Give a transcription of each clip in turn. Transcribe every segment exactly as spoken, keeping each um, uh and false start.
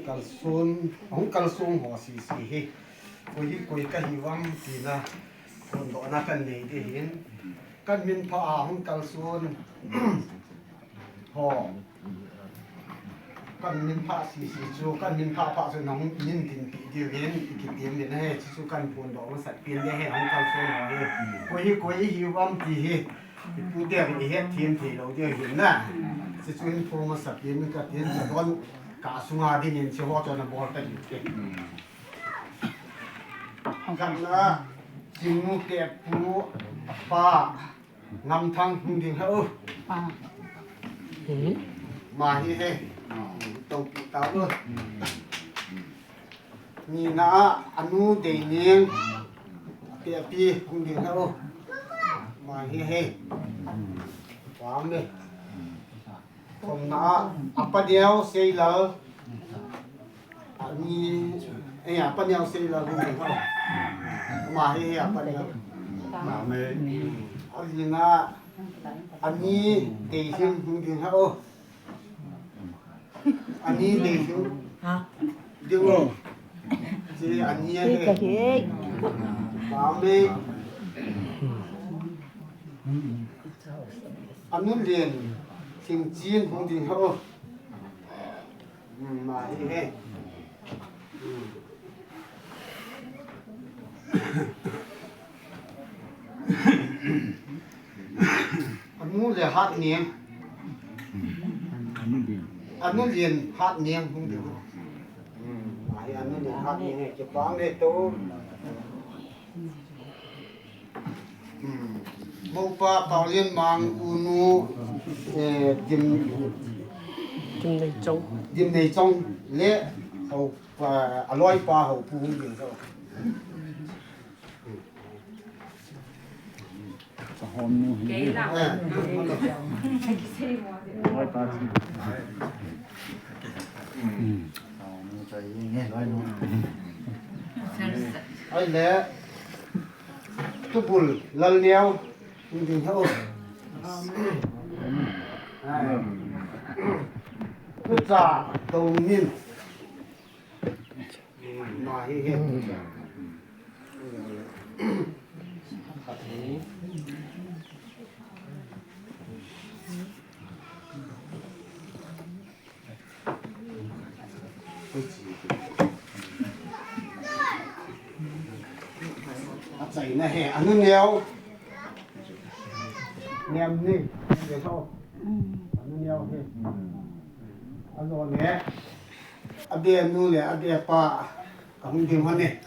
Kalson, hung kalson ho sisi hi. Koi hi koi kahi uvam tina phondohna kanei ding ahin. Kamin pha a hung kalson ho. Kamin pha sisi chu, kamin pha pha chu nahung min tin pi diu hin, i kitim din ahi, chu chu kaphondoh masat pen ding ahi, hung kalson ho hi. Koi hi koi ihi uvam ti hi. Ipu te hi ihet them thei lou ding ahin na. Chu chu hin phon masat pen katin, ka don ka sunga dingin chu ho chu nabol ta ding te. Gamla, Chingnu te pu, apa, Ngamthang hung ding ho. Pa. Ma hi he. Tong pi ta lo. Ni na a, anu Deining, te pi hung ding ho. Ma hi he. Wa me. Thumna a, apa Neo Seilal. Ani, eh, apa Neo Seilal hung ding ho. Ma hi he, apa Neo. Ma me. Alina, ani Deihing hung ding ho. Ani Deihing. Ha? Ding ho. Si ani a he. Ma me. Anu Lien, Thingchin hung ding ho. Hmm, ma hi he. Hmm. Anu le Hatniang. Anu Lien Hatniang hung ding ho. Hmm, ma hi Anu Lien Hatniang he, kipah e to. Hmm. Mopa Paolianmang unu, eh, Dim, Dimneichong. Dimneichong le Houpa, aloipa Houpu hung ding ho. Sahom nu hi. Kei la. Eh. Aloipa si. Hmm. Sahom nu chai nge, loi nu. Ahile, Tubul Lalneo, hung ding ho. Tucha Toumin. Ma hi he. Achaina he, anu neo. Niam ni, ni ho. Anu neo he. Anu ne. Abe nu le, abe pa. Kahung ding hon ne.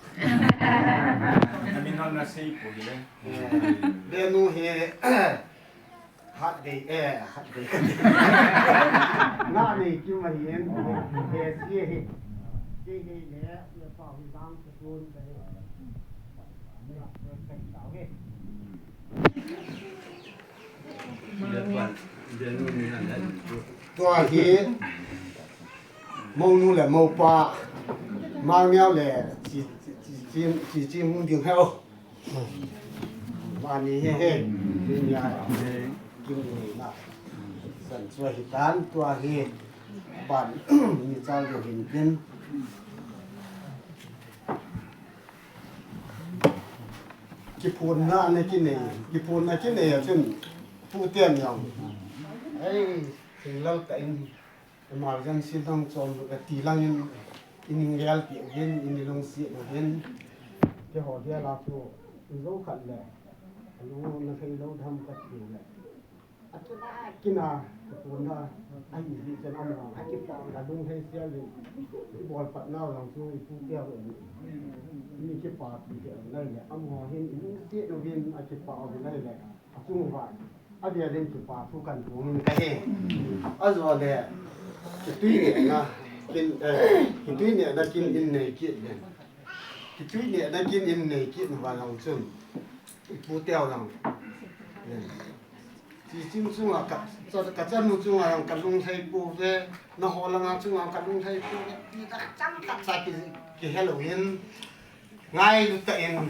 Amin hon na sei pu hile. Be nu he. Hatdei, eh, hatdei. Na nei kim ahi en, eh, si ahi. Kei hei le, le pa hui lang ka tun ka he. Na, ka tau he. Tua hi, mounu le moupa, Mangneo le, chi, chi, chi, chi, chi hung ding he o. Bani he he. Ni ya. Kim ni na. San chua hi tan tua hi. Ban ni chal yo hin kin. Kiphonna ana kinei. Kiphonna kinei a chun. Pu ten yang. Ei, thing lal ta in. Emergency lang chom, eh, ti langin, in gel pi uvin, in lungsi uvin, keiho dia la chu, in zo khat le, alu na thei lo dham khat ti le. Atina, kina, puna, ai, hi chen am lang, ai, kipa, ka dung thei sia le, i bol pat nau lang chu, i pu tia le, ni kipa pi le, lai le, amaho hin, in lungsi uvin, a kipa uvin lai le. Achung uva, adia ding kipa thu kan pung in ka he. Ajo le, kitui nehna, kin, eh, kitui nehna kin in nei kit le. Kitui nehna kin in nei kit uva lang chun, i pu teu lang. Eh. Chi chim chunga ka, ka chanu chunga lang ka lunglhai pouve, naho langa chunga ka lunglhai pouve, ti ka chang ka cha ki, ki hello in. Ngailu tah in,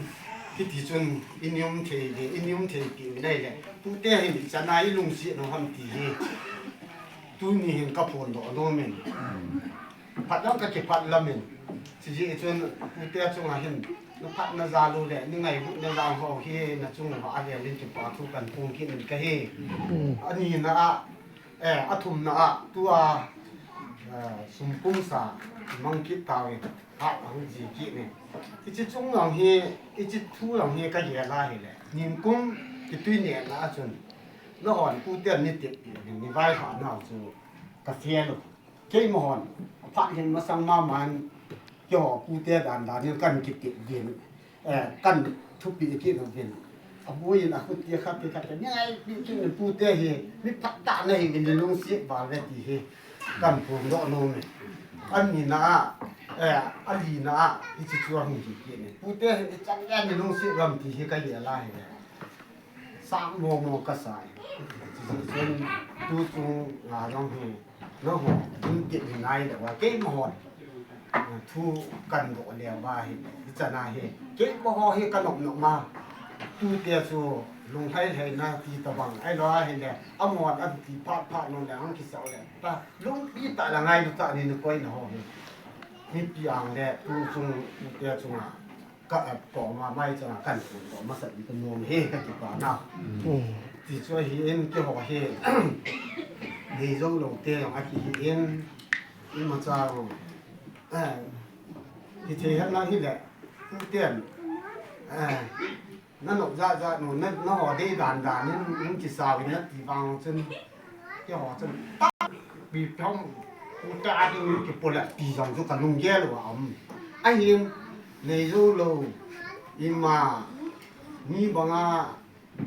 hiti chun, i ni um thei le, i ni um thei ti u nai le, tute hin i chana i lungset u ham ti hi, tuni hin ka phondoh nom in. Phat jong kakiphat lamin. Chijeh chun, tute chunga hin, naphatna jal u le, nangailutna jal ho hi, nachung uva avelin kipa thu kahin phong kit in kahi. Anina a, eh, athumna a, tua, eh, sumpumsa, mang kit tauvin, hat ahung ji kit in. Hiche chung jong hi, hiche thu jong hi kagel a hile. Nikum kitui nehna a chun, nahon tuten neitep, nevailhah nau chu, kafel u. Keima hon, aphat hin masang mama in, keiho tute dandan in kahin kitep uvin, eh, kahin thupeh kit uvin. Aboi in akhut te khat te khat te, ningaipi kit in tute hi, mi phatah nahiuvin, nalungset val uve ti hi, kahin phongdoh nom e. Anina a, eh, alina a, hiche chu ahung hi kit in. Tute hi, ichan geiya nalungset uvem ti hi kagel a hile. Sang momo kasa e. Chujeh chun tuchung a jong hi, nangho, hung tep hi ngai lou a, keima hon, eh, thu kahin doh leu a hi, hichan a hi, keima ho hi kanop nop ma, tute chu lunglhai lhaina ti tabang, ahilou a hile, amahon ati phat phat nom le, ahung kisah le, ta, lungpi tah le ngailu tah in nakoi na ho hi. Mipi ang le, tuchung, tute chunga, ka, eh, koma mai changa kahin phongdoh masat in kanom e, kakipana. Ti chu ahin, keiho hi, nei jou lou te jong akihin, imacha jong, eh, hithei hen lang hile, tuten, eh, nanop jat jat u, na, nangho dei dan dan in, in kisao in nati vang chun, keiho chun, ta, bi pham, u ta ding kipola ti jong chu kalunggel uva um. Ahin, nei jou lou, ima, mi banga,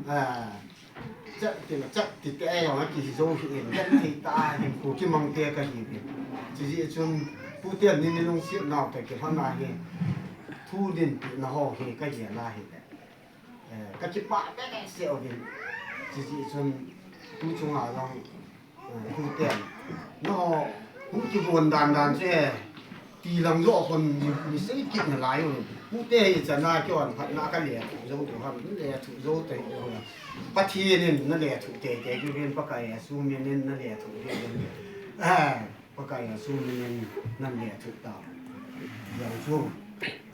eh, chat ti, chat ti te jong akihi jou hi in, genthei tah a hinkho kimang te kahiuvin. Chujeh chun, tuten nei nalungset nau toh kilhon a hi, thu dinpeh na ho hi kagel a hile. Eh, kakipah behseh uvin. Chujeh chun, tuchunga jong, eh, tuten, nangho, hung kigon dan dan chu e, ti lang joh khun mi, mi sei kit nalai u. Tute hi chan a keiho phatna kalethuh jou diu ham, nalethuh jou tei u. Pathen in nalethuh teitei diuvin, Pakai Jesu min in nalethuh diuvin. Eh, Pakai Jesu min in nalethuh tau. Jong chu,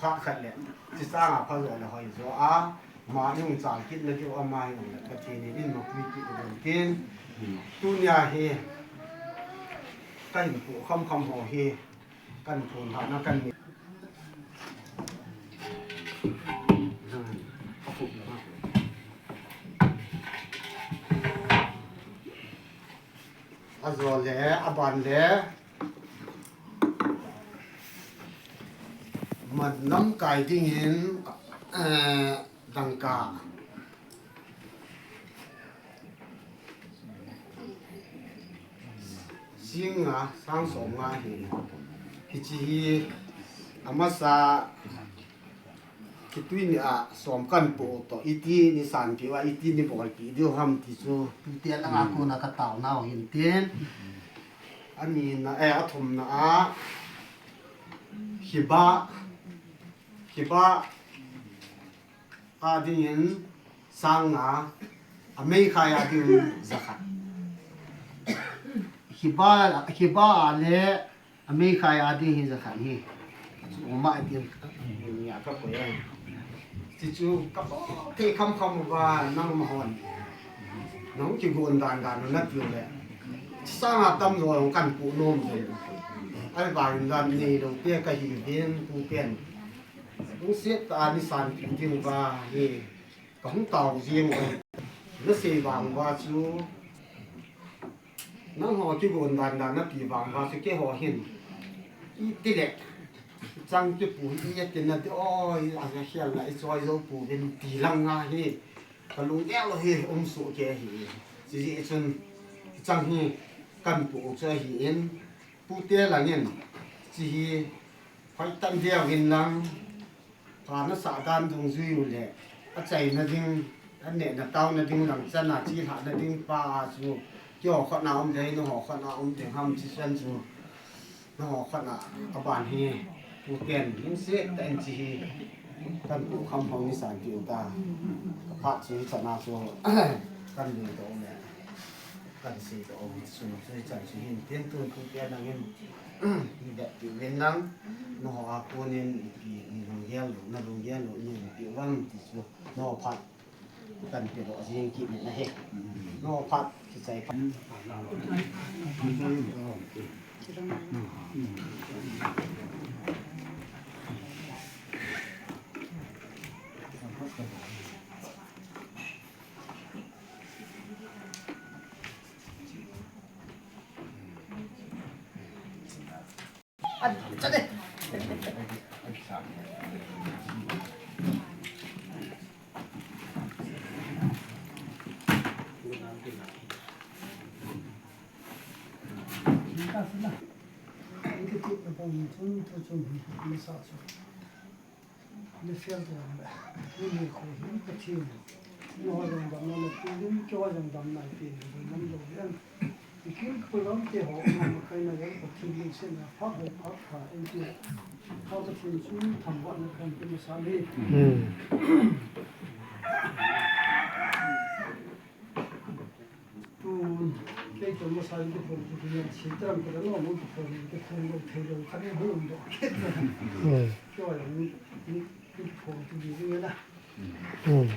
phat khat le, hiche sanga phajo le hoijo a, ama jong chal kit nadiu, ama jong le Pathen in eimapui kit uvin tin. Tunia hi, kahin po khamkham ho hi, kahin phondoh na kahin Ajo le, aban le, man lamkai dingin, eh, dangka sing nga, sang som nga hi. Hiche hi amasa Kitui ni a som kahin po toh, iti nei sanpeh uva, iti nei bolpeh diu ham ti chu, tute langa kona katao nau hin tin. Anina, eh, athumna a, hiba, hiba a dingin sang nga, ameikhai a dingin jakhat. Hiba, hiba a le, ameikhai a ding hi jakhat hi. Chu ma tin, nia kakoi e. Chuchu kapo thei khamkham uva nangma hon, nahung kigon dan dan u natiu le, sanga tamjo kahin po nom e. Ahivangin dan neilou te kahiuvin, tuten, lungset tah a nei sanpeh diu va hi, kahung tao jing uve. Nasei vang uva chu, nangho kigon dan dan nati vang uva chu, keiho hin, itile, chang kipu hi iti nati, oi, akhel la ichoi jou pouvin ti langa hi, kalunggel u hi umsoh kei ahi. Chujeh chun, chang hi kahin po u chu ahin, tute langin, hiche hi, hoitah in veuvin lang, pa nasah dan dungjui u le, achaina ding, anehna taona ding lang chan a, chelhahna ding pa a chu, keiho khut a um ding, nangho khut a um ding ham, hiche chan chu, nangho khut a, aban hi, tuten, lungset tah in hiche hi, kahin po kham ho nei sanpeh u ta, kaphat chu hichan a chu, kahin lhuntoh u le, kahin seidoh u, hiche chu, hichan chu hin, tin tun tute langin, Hi bep ti uvin lang, nangho a konin ipi nalunggel u, nalunggel u, neipi uvem ti chu, nangho phat kan pe doh jing kit in ahi. Nangho phat kichai phat. Ni fel te le, ni ni khu hin Pathen. Ni ho jong damna na pi lim, kei ho jong damna pi lim, nam lo len. Ni kin khu lam te ho, ma ma kai na len, Pathen lim sen na, pha ho pha pha, en ti. Pha Pathen chu tham va na kan pe ma sa ni. Hmm. Tun, kei tun masa in kiphong tu tun, si tram ka lo, mo kiphong, kiphong lo, thei lo, khat ni hung lo. Hmm. Kei wa ni, ni, kiphong tu di ni na. Hmm.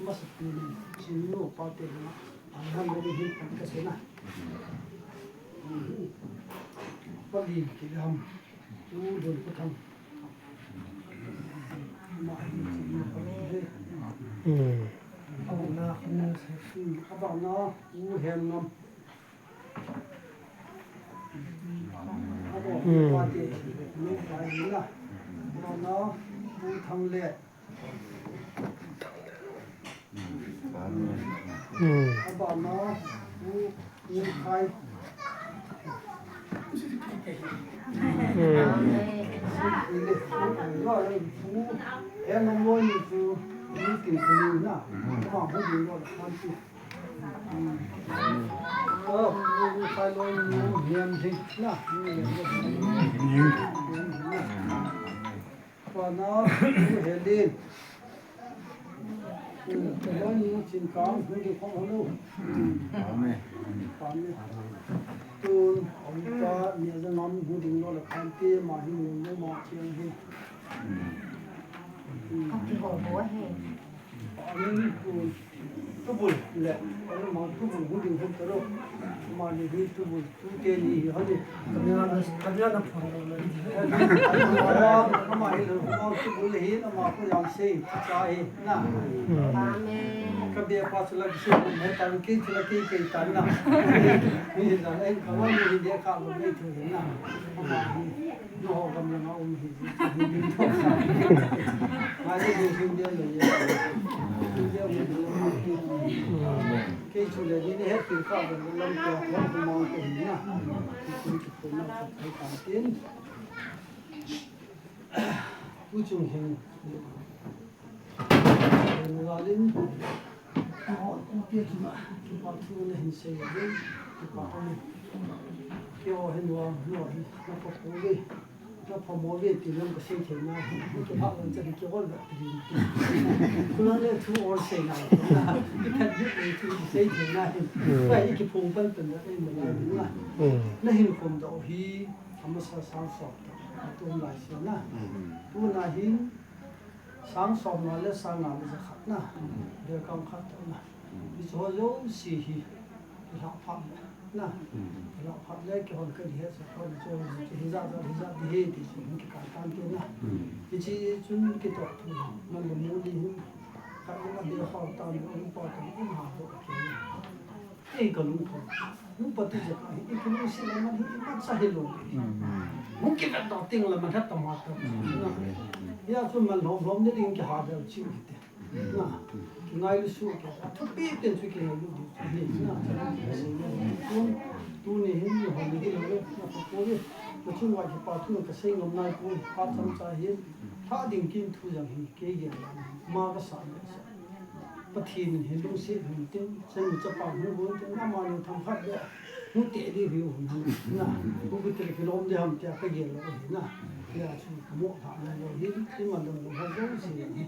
Masa tu ni, si ni lo pa te na. Ang ham ni hin pan ka se na. Pali ki ham. Tu don ka tham. Hmm. Abang na, abang na, u hem ngam. Abang na, abang na, u thang le. Hmm. Abana, u, u khai. Hmm. Sikile, u, u, u, e nam loi ni chu, ni tin ku ni na. Ama bu ni lo khan ti. Hmm. O, u, u khai loi ni, niam ding na. Niam ding. Niam ding na. Pana, u Helen. Keiho ni chin kang, hung ding khom hon u. Amen. Amen. Tun, ong pa, ni a jang am, hung ding lo le khan ti, ma hi mu, mu ma kiang hi. Ka kihou bou ahi. Amen. Tun, Tubul le, ama tubul hung ding hung taro. Ama ni hi tubul, tu te ni hi hadi. Kanya na, kanya na phone lo le. Ama, ama hi lo, ama tubul le hi, ama ko yang sei, cha hi, na. Amen. Ka be pa chula ki sei, me tan ki chula ki kei tan na. Ni dan ai, ka wa ni hi de ka lo me thu hi na. Ama hi. Nangho gamlanga um hi, hi ding tho. Ngai le ding hing dia le ye. Hing dia um dia. Kei chu le ni he pil ka gamla lam ka ko mang ko hi na. Ki ki ko na ka kai ka tin. U Chung Hing. Nalin, nangho ute chunga, kipa thu nahin sei uvin, kipa ahi. Keiho hin vang, nangho hin, na pha poi, na pha mo ve ti lam kasei thei na, kipah lam chan kihol ve ti. Khulai le thu or sei na, kithat bit le thu sei thei na hin. Pai kiphong pan pan da ei ma lai na. Nahin khom doh hi, amasa sang som, atum lai se na. Tuna hin, Sang somnga le sang nga le jakhat na. Vel kam khat na. Hiche ho jouse hi. Ilhah phat le. Na. Ilhah phat le keihon kahin hetsah phat le chu hi jat jat hi jat ding ahi ti chu kikah tan te na. Hiche chun kitoh thu. Na le mu li hin. Khat le na be khol tan, um pa tan, um ha to ke na. Ei, kalungthim. Lungput ti jeh a hi, i kilungset le man hi, imacha hilou. Hung kivet doh teng le man hetah ma ta. Hia chu man lhom lhom ni ding kiha bel ching kiti. Na, kingailu suh kei, athupi pen chu kingailu ding. Ni, na, tuni hin, ni hon ni lou, na pha poi. Na chunga kipa thu kasei ngam nai poi, phat chomcha hin. Tha ding kin thu jong hi, kei gel a, ma kasa le sa. Pathen in hi lungset hung tin, chanu chapa hung hung tin, amani themkhat le, hung te ding hi hung hung, na, hung kiti le kilom ding ham tia ka gel lou hi na, tia chu ka mo tha na lou hi, iman dang lou ha jouse hi.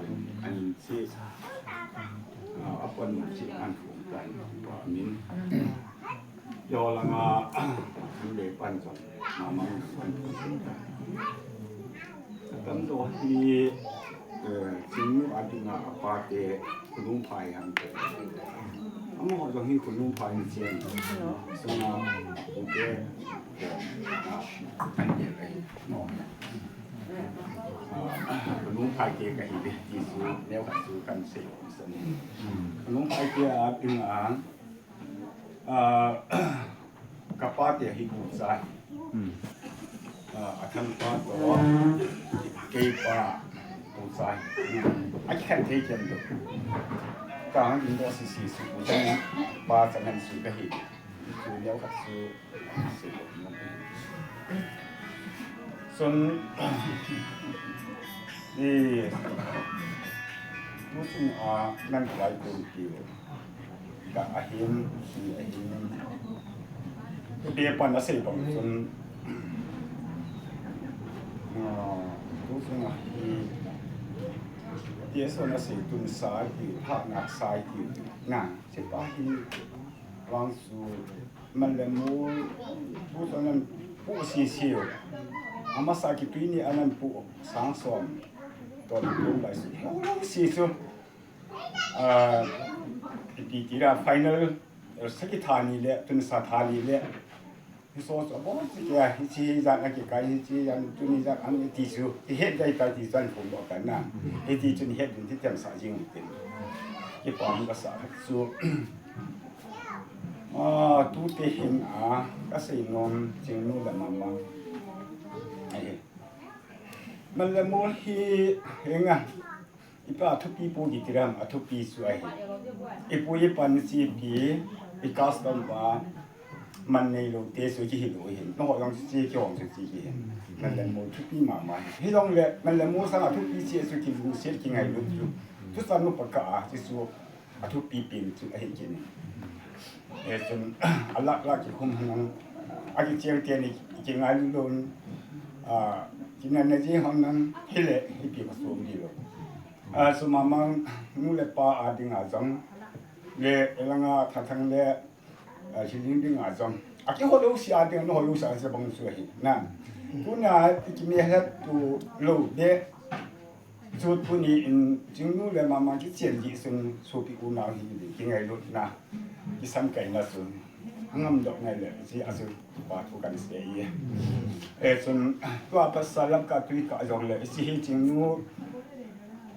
Amin. Amin si. Ah, apan si an fu tan pa min. Yo langa, an le pan jong, mama an fu tan. Atam to hi, eh, Chingnu a dinga apa te, khonung phai ham te. Amaho jong hi khonung phai ni chen. Sanga, ute, eh, ah, an te kai, no. Ah, khonung phai te kahi ve, ti chu, neo khat chu kan sei, san. Khonung phai te a, ping a, Ah, kapa te hi Kucha hi. Hmm. Ah, athanpa to, keipa Kucha hi. Hmm. Akikhen thei kei lou. Kahung in bo sisi su, Kucha pa changhen su kahi. Chu leo khat su, su. Chun, eh, tu chun a, nan lai kun tiu. Ka ahin, hi ahin. Te pan asei bang chun, ah, tu chun ahi. Te son asei tun sa ti, pha na sa ti. Na, sepa hi vang chu, man le mol, tu chun anan pu si si. Amasa kitui ni anan pu sang som. Ton pu lai si. Si chu. Ah, ipi ti da final, eh, sagi thani le, tun sa thani le. Hi so so, bo si kei, hichi hi jan a kikai, hichi jan tuni jan an ti chu. Hi het dai ta ti jan kum bo kan na. Hiti chun het din ti tem sa jing tin. Kipah kasa chu. Ah, tute hin a, kasei nom, Chingnu le mama. Ai. Man le mol hi, henga. Ipa thupi pu kiti ram, athupi chu ahi. Ipu ipan chi pi, i custom pa, man neilou te chu kihi lou hin. Nangho jong chu chi kihong chu chi kihin. Man le mol thupi mama hi. Hijongle, man le mol sang athupi chi chu kilungset kingailut chu. Tuchan nu pa ka a, chi chu athupi pen chu ahi kit in. Eh, chun, alak lak kikhum hon, akicheng teni kingailut lou, ah, kinepna jing hon, hile, ipi kasom di lou. Ah, chu mama nu le pa a dinga jong, le langa thathang le, ah, hiling dinga jong. Akihol lou si a ding, nahol lou si a se bang chu ahi. Na. Tuna, ikime het tu lou de. Chu tuni in Chingnu le mama kichen di sun sopi unau hi di kingailutna. Kisamkaina sun. Angam doh ngai le, chi a chu pa thu kan sei e. Eh, chun, tua pasal Lamka tui kah jong le, chi hi Chingnu,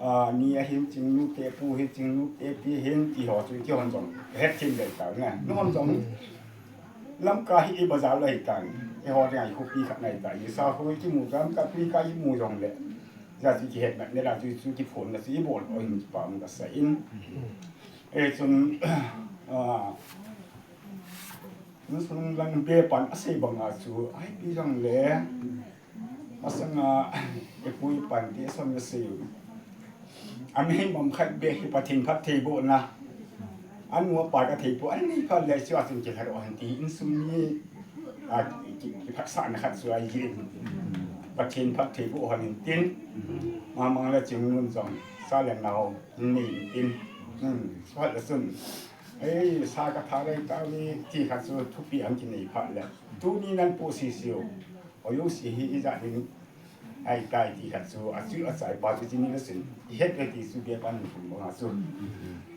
ah, ni ahin Chingnu te pu hin, Chingnu te pi hin, ti ho chu kihon jong. Het chin dei ta, na. Nuhon jong. Lamka hi i bazar lai tan. Eiho dinga i khopi khat nai ta. I sa khu kimu Lamka tui kah i mu jong le. Ja chu kihet na, ne la chu, chu kiphon na chu i bol o hin kipa mu kasa in. Eh, chun, ah, Insung lang be pan asei banga chu, ipi jong le, asanga, ipu ipan te son asei u. Ami mom khat be hi Pathen phattheibohna. Anu apa kathei poi, ani phat le chu asin kilhat o han ti, insung mi, a, ki, ki, kiphatsahna khat chu ahi. Pathen phattheiboh han tin, mamang le Chingnun jong, sa le nao, ni tin. Hmm, phat le sun. Ei, sa ka tha lei ta ni ti khat chu thupi an kinei phat le. Tuni nan pu sisi u. O yo si hi i ja nin. Ahitai ti khat chu, achu achaipa chu chini le chun ihet ve ti chu bia pan phun banga chu.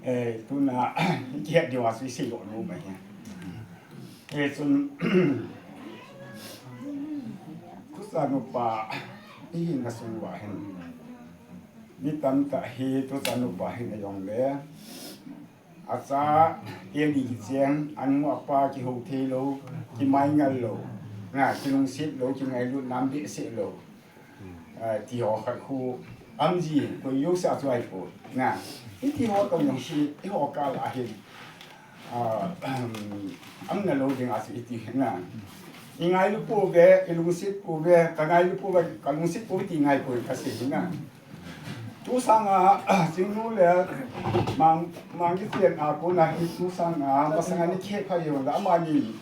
Eh, tuna, ikihet diu a chu isei lou nom ahi. Eh, chun, tuchan upa, ihina sung uva hin. Mi tamtah hi tuchan upa hina jongle. Acha, teni kicheng, anu apa kihou thei lou, kimaingal lou, na, kilungset lou, kingailut nam behseh lou. Ah, ti ho khat khu, um ji, koi jousea chu ahipoi, na. Hiti ho tong jong hi, eiho kal a hin. Ah, um nalou ding a chu iti, na. Ingailu pouve, ilungset pouve, kangailu pouve, kalungset pouve ti ngai poi kasei, na. Tu sanga, Chingnu le Mang, Mangkitien a kona hi tu sanga, masanga ni khe pha jong le amani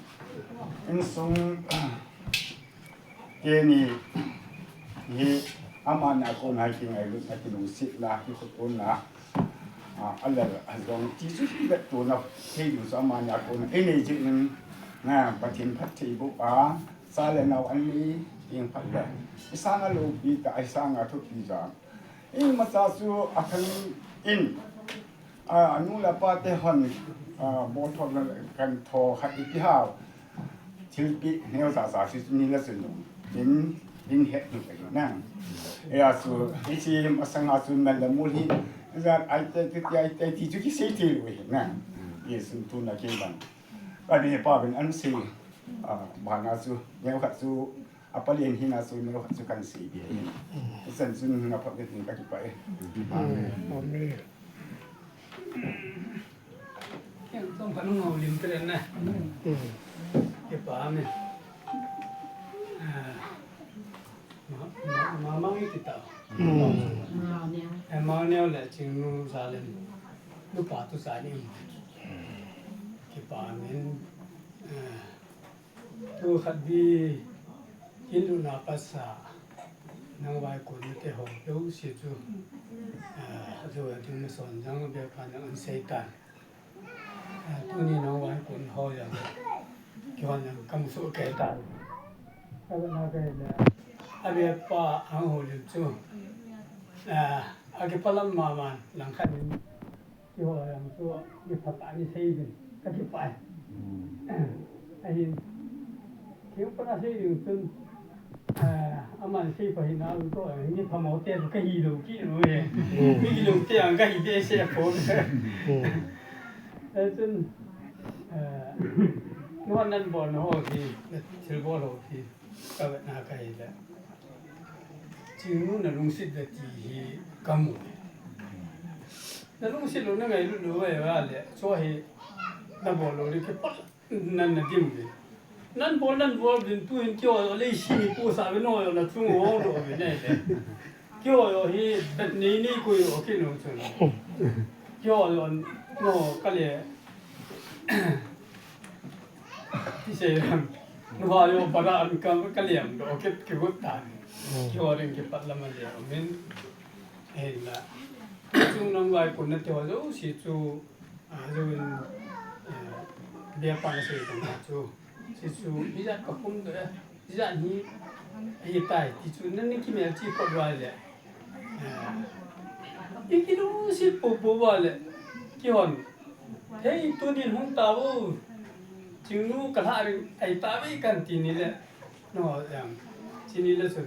insung teni hi amani a kona hi kingailutna, kilungsetna, kikhotona, ah, alal ajong ti chu hi vetona thei ding chu amani a kona inei jeh in, na, Pathen phatthei boh a, cha le nao an nei ding phat le, isanga loupi tah, isanga thupi tah. Imacha chu athang in, a, anu le apa te hon, a, bolthot le kan tho khat ipi ham. Thilpeh neocha cha chu ni le chun in, in het tu pe na. Eia chu, hiche masanga chu mel le mul hi, ja, aite, te, te, aite, ti chu kisei thei lou hi na. Hisun tuna kei bang. Kani pa ben an sei, a, bana chu, neo khat chu, Apa len hina chu neo khat chu kan sei be ahi. Ichan chun hung a phat ve tin kakipah e. Amen. Amen. Kei chom khat hung houlim te le na. Mm. Kipah e. Ah. Ma, ma, ma, Mang iti ta. Mm. Eh, Mang neo le Chingnu Zalen. Nupa tu sa ni. Kipah e. Eh. Tu khat bi kin luna pasa, nang vaikon nate ho jouse chu, ah, ajo a ding nason jang bia pa nang an sei tan. Ah, tuni nang vaikon ho jang, kihon jang kamu soh kei tan. Abe na kei le, abe pa ang ho lim chu, ah, akipalam mama lang khat in. Keiho jong chu, mi phatah ni sei ding, kakipah e. Ahin, thil pana sei ding chun, eh, aman sei pha hina, alu to, eh, mi phamo te chu kahi lou kit nu e. Mm. Mi lou te ang kahi behseh pon. Mm. Eh, chun, eh, nuan nan bol na ho hi, thil bol ho hi. Ka vetna ka hi le. Chingnu na lungset ve ti hi ka mu. Na lungset lou na ngailut lou ve va le. Chu hi na bol lou ding kipah nan na dim ve. Nan bol nan bol ding tu hin keiho le si ni pu sa ve no yo na chung ho lo ve ne le. Keiho hi bet nei nei ko yo ki no chun. Keiho no ka le. Ti sei ram. Nuva yo para an ka, ka liam do, ke, ke gut ta. Mm. Keiho ring ke pat lam a liam min. Hin la. Chung nang vaikon nate ho jouse chu, a, jo in, eh, bia pa na sei kan chu. Si chu, bi ja ka kum do, eh. Ijat hi, ahitai, ti chu nan ni kimelchih phot uva le. Eh, ikilungset popo uva le, keihon. Hei, tunin hung tao. Chingnu kalhah ding, ahi tave kan ti ni le. No, em, chini le chun.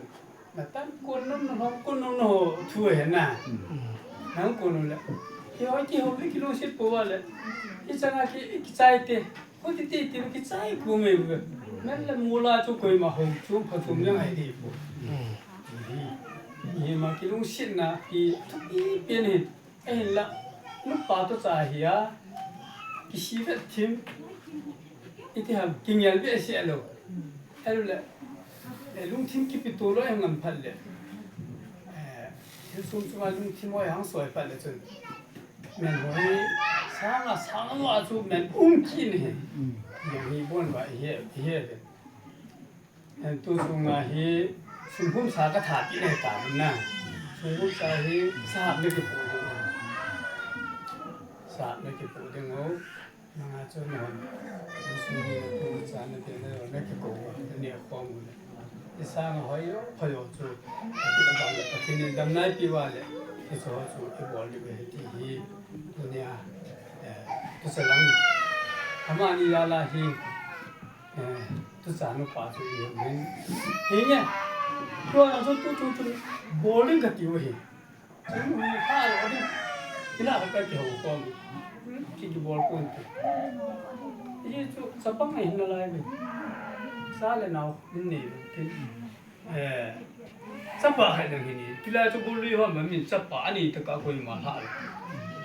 Natan kon nom, nahom kon nom, naho thu ahi na. Nahung kon nom le. Keiho, keiho, ikilungset pou uva le. Ichanga ki, ikichai te. Khuti ti ti kichai pu me bu. Mel le mol a chu koima hou chu phathum le ngai dei pu. Hi, hi ma kilungsetna hi thupi pen hi. Ahinla, nupa toh cha hi a, kisivet thim, iti ham, kingel behseh lou. Ahilou le, eh, lungthim kipeto lou, eh, ngam phat le. Eh, thil sum sum a lungthim hoi hang soi phat le chun. Men hoi, sanga, sanga chu men um kit ni. Mm. Jong hi bon ba hi, hi. En tu sunga hi, sum hum sa ka tha kit ni ta na. Sum hum sa hi, sa hap ni ki pu. Sa hap ni ki pu ding o. Nanga chu na hon. Sum hum sa na te na, na ki ko, na ni a ko mu na. Isang hoi jo, hoi jo chu. Ati abang le, Pathen in damna eipeh uva le, hiche ho chu ibol diu ahi ti hi, tunia, eh, tucha lang. Amani jal a hi, eh, tucha nupa chu ihiu hin. Hinge, tua jong chu tu, tu, tu, bol ding kati u ahi. Chun, ha, lo ding. Ina ka kihou kon. Ki, kibol kon te. Hichu chapang ahi nalai ve. Cha le nao, in nei ve. Kin. Eh, chapa hai dang hi ni. Kila chu bul lui hon ba min chapa ani ta ka koima ha lo.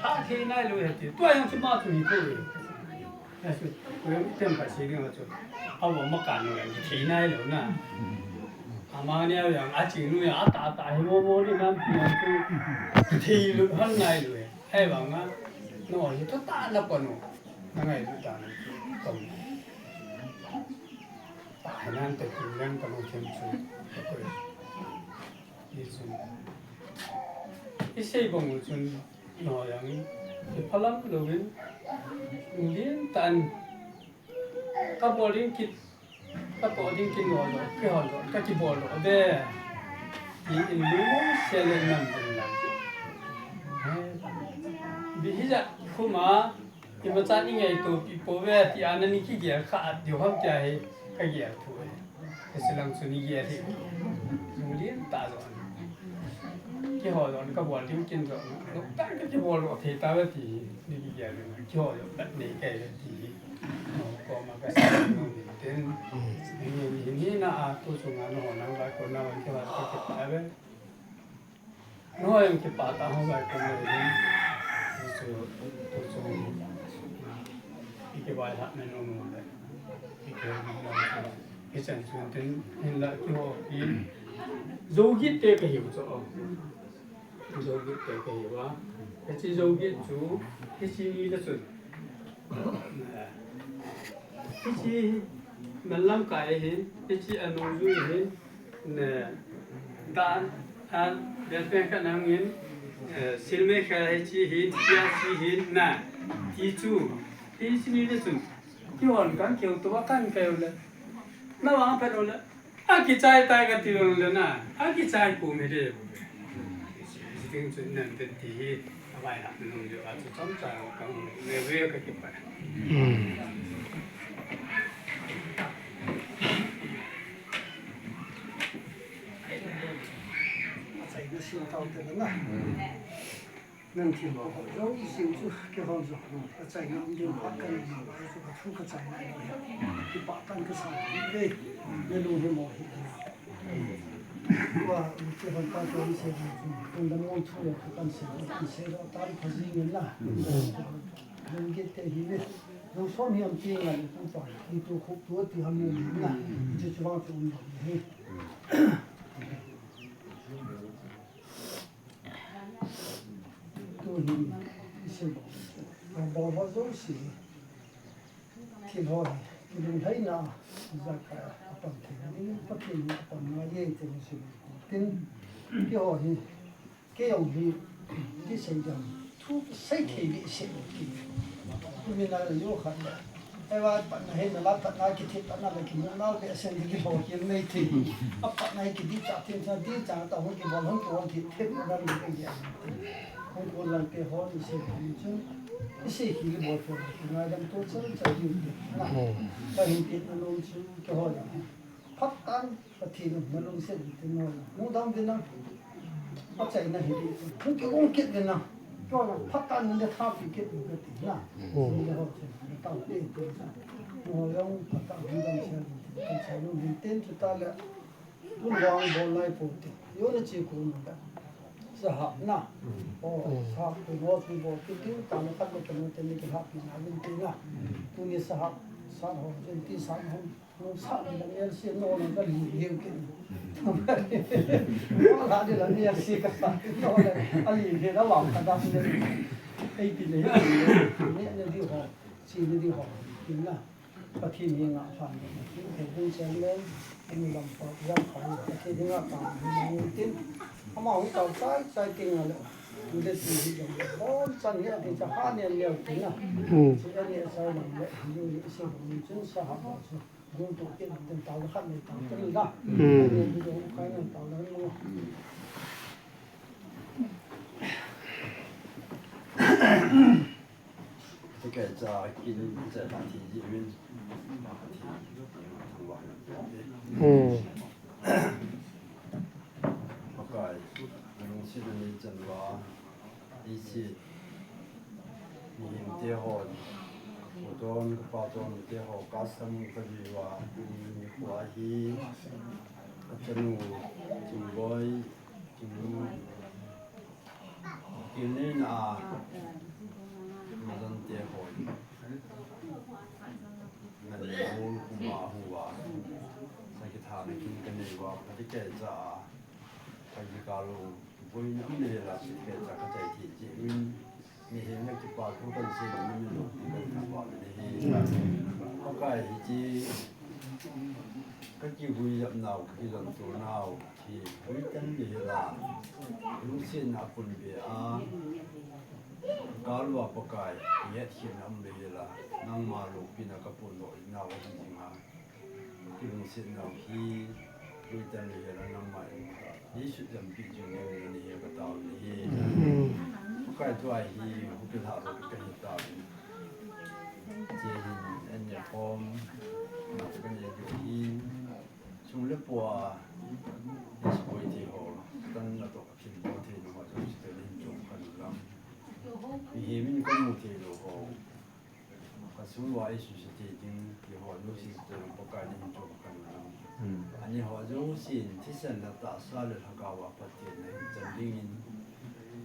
Ha thei nai lo he ti. Tua jong chu ma chu ni ko ve. Asu, ko jong item pa si ni ma chu. Awo ma kan lo jong thei nai lo na. Amani a jong, aching nu jong, atah tah hi mo mo ni nam pi jong chu. Thei lu, hon ngai lu e. Ahivang a, no, hi thotah na pon u. Na ngailu tah na chu. Kom. Tah hi nan te kin leng ka lungthim chu. Ka koi. Hi chun. Isei bang u chun, no jong, iphalam louvin. Lin tan. Ka bol ding kit, ka toh ding kit ngai lo, kihon lo, ka kibol lo ve. Ti in lungmong sia le nam ding lang. Bi hijat khuma, imacha ni ngaito pi po ve, ti ana ni kigel kha at diu ham tia hi, ka gel thu e. Ka silang chu ni gel hi. Lunglen ta jo. Kihon lo, ka bol ding kin jo. Lo ta ka kibol lo thei ta ve ti, ni kigel lo. Kihon lo, ka nei kai ve ti. Ko ma ka sa no ni ten. Ni, ni, ni na a tu sunga no na ba ko na wan ke ba ka ke pa ve. No yang ke pa ta ho ba ko na ni. Tu su, tu su. Ni ke ba ha na no no le. Ni ke ba ha na no. Ni chan su ten ni la ki ho ki. Zo gi te ka hi cho. Zo gi te ka hi wa. Ka chi zo gi chu. Ki chi ni da chun. Hiche, man lamkai hin, hiche anungjui hin, ne, dan, an, dan pen khat nangin, eh, silme kha hiche hin, hiche hin, na, ti chu, hiche ni le chun, kihon kan keu to kan keu le, na wang phat le, akichai tai kati le na, akichai kum hi de. Sitting chu nan ten ti hi, avai hap nung jo a chu chomcha kang le ve ka kipah. Hmm. Achaina sim tau te na. Nang thil ho jouse chu kihon jo. Achaina um ding phat ka nei, chu ka thu ka chaina. Kipah tah in ka sa ve. Na lung hi mo hi. Tua, kihon ta tua ni se, kum dang ong thu le thu kan se, kan se lo tan pha jing in la. Lung git te hi le, lung som hi am ti ngai le tu pa, ti tu khup tu ti ham ni na. Chu chu vang chu um hi. Tu hi, i se lo. Ba ba jo si. Thil ho hi, kilunglhaina, ijakai a pang thei ding, Pathen hi apang ngai e ti ni sei. Tin, keiho hi, kei jong hi, ti sei ding, thu sei thei ding sei ti. Tuni na yo khat le. Ei va patna hi, na la patna, kithi patna le, kimu na le, sei ding keiho hi, nei thei. A patna hi, kidih cha, tin cha, dih cha, ta hung kibol, hung kibol, thi, thi, na le, kei ya. Hung kibol lang keiho, ni sei, ni chun. Isei hi le bol pon, ngaidam to chan chan hi. Na. Hmm. Ka hin ti na nom chu keiho jong. Phat tan Pathen na lungset ti no. Mu dam ti na. Achaina hi ti. Hung kigong kit ti na. Keiho jong phat tan na tha pi kit ti na. Hmm. Ni ho chen. Ta ti ti. Mo jong phat tan hung dam chen. Kan sa lu hin ten chu ta le. Tun vang bol nai pou te. Yo na chi ko na da. Sahap na. O, sahap ko mo chi bol ki tin ta na khat ko na te ni ki hap na vin ti na. Tuni sahap, sahap ho, vin ti sahap ho. No sahap ni la mer si no na ka li hiu ki. No la ni la mer si ka sa. No la, a li hiu na vang ka da ni. Ei ti ni. Ni ni di ho. Chi ni di ho. Ti na. Pathen henga phan, Pathen thei ding chen le, eng lam pa, jam kha, Pathen henga phan, tin, ama hung tao chai, chai ting a le, le ti hi jong, bon chan hi a ti cha ha nen leo ti na. Hmm. Chu a ni a chai lam le, ni ni se ni chun sahap chu. Hung tu ke, den tao le khat nei tao te la. Hmm. Video kai na tao le mo. Te ke cha kin cha ta ti ji min. Hmm. Pakai, nung si ni chan wa. Ichi, mihing te hon, ka pu ton, ka pa ton te ho, ka sam ka jiwa, ni khua hi, ka chanu, Chingboi, Chingnu, Kilnin a, Madan te hon, na ni hon kuma huwa, sa ki tha na kin ka nei wa, ka ti ke cha a, ka ji ka lo. Boina um le la, ke cha ka chai thi chi min, ni he na kipa thu kan se ni min lo, kan ka pa ni he. Pakai hi chi, ka kivui jap nau, ka kijon tu nau, hi, hui tan ni he la. Lungsetna pun be a, ka lua Pakai, yet hi na um le he la, nangma loupina ka pun lo nau hi jing a. Kilungsetnau hi, tuitan le hela nangma in, Jesu lampi jing le ni hi ka tao ni hi. Hmm. Kai tua hi, hukil ha ro ka hi tao ni. Che hin, en ya pom, na ka ni ju hi, chung le pua, Jesu koi ti ho, tan na to ka phin bo ti no ma jo si te ni chung ka lu lam. Ni hi min ka mu ti lo ho. Ka sung wa i su si ti ding, ki ho nu si tu Pakai ni tu ka nu. Hmm. Ani ho jo si thisan na ta sa le Lhagao a Pathen na chan ding in.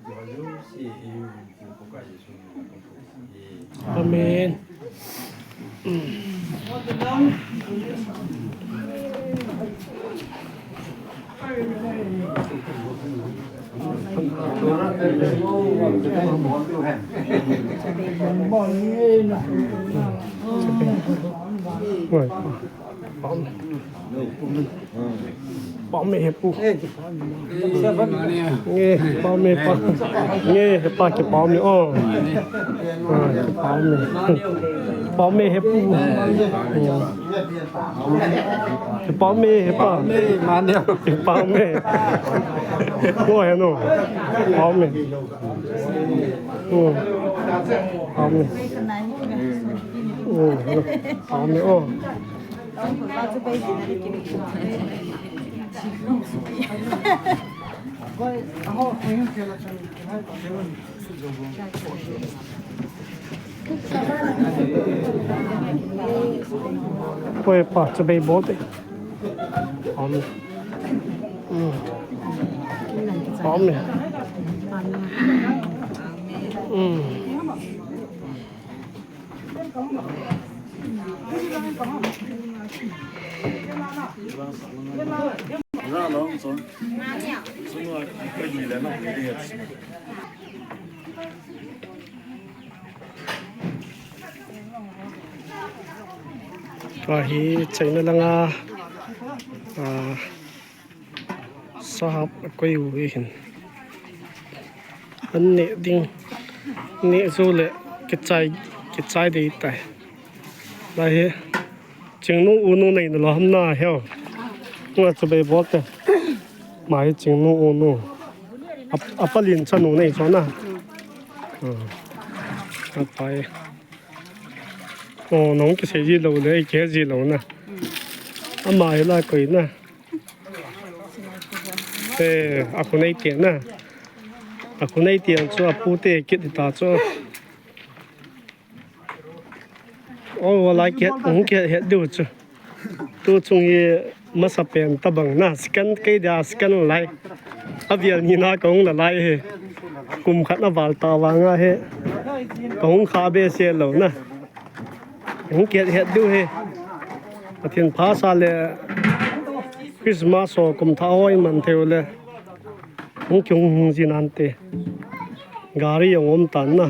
Ki ho jo si i hu tu Pakai Jesu ni ka tu. Amen. Oi. Pau me he pu. Nge, pau me pa. Nge, he pa kipau me. Oh. Ah, kipau me. Pau me he pu. Oh. Kipau me he pa. Kipau me. Ngo he no. Pau me. Oh. Pau me. Oh. Pau me. Oh. Oi, pa, chibai bol te. Pau me. Hmm. Pau me. Hmm. Tua hi China langa, ah, sahap a koi u hi hin. An neh ding, neh jou le kichai, kichai dei tai. Lai hi, Chingnu unu nei na lou ham na heo. Nga chu bei bol te. Mai Chingnu unu. A, a palin chanu nei chu na. Hmm. A pai. Oh, nong kisei ji lou le, kisei ji lou na. Ama hi la koi na. Eh, a khu nei te na. A khu nei te chu a pu te kit ta chu. Oh, wa lai kit, hung kit het diu chu. Tu chung hi masa pen tabang na, second kei dia second lai. A vial ni na ka hung la lai he. Kum khat na val ta vang a he. Ka hung kha be se lou na. Hung kit het diu he. Pathen pha sa le Christmas ho kum thah hoi man thei u le. Hung kihung hung jin nante. Gari jong um tan na.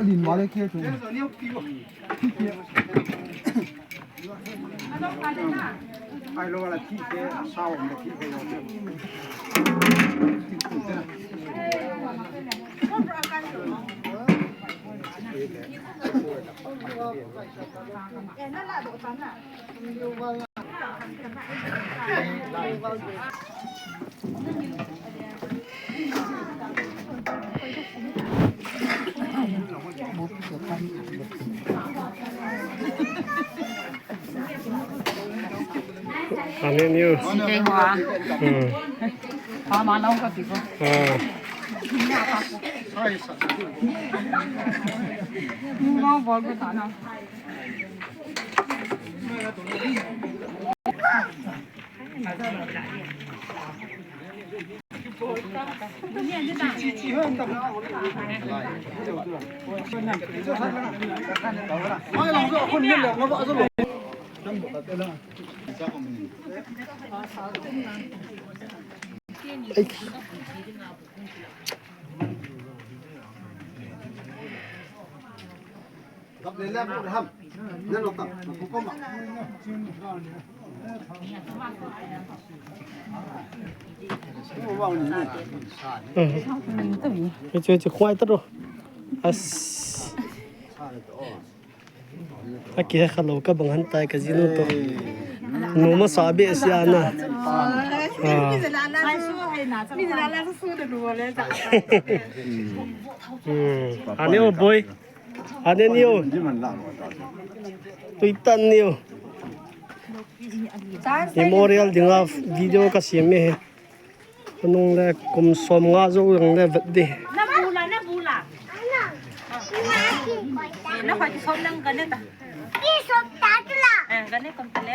Alin male ke tu. Ane niu. Kei hua. Hmm. Hua ma nong ka ti ko. Ah. Mu ma bol ko ta na. Hichu, hichu, khuai ta ro. As. Aki ha kha lo ka bang han tai ka jinu to. Nu masa behseh ana. Ah. Hmm. Ane o boy. Ane niu. Tuitan niu. Memorial dinga video ka sem e. Anung le kum som nga jou jong le vet di. Na bula, na bula. Na khoi ki som nang gane ta. Ki som ta tu la. Eh, gane kom ta le.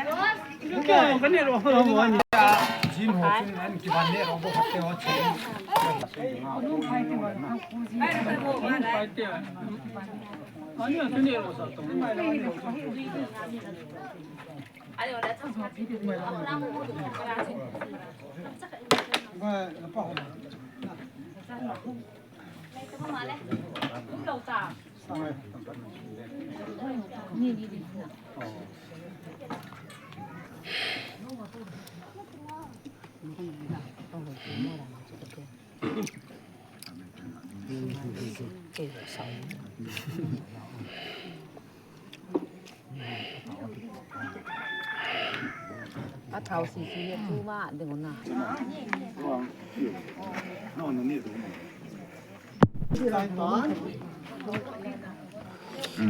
A thau sisi a tu ma ding na.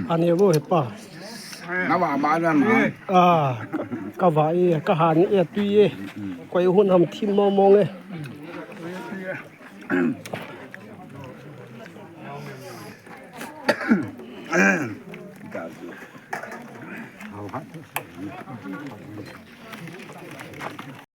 Ani vo he pa. Na va ma na na. Ah, ka va e, ka han e, tui e. Koi hun ham thim mo mo nge.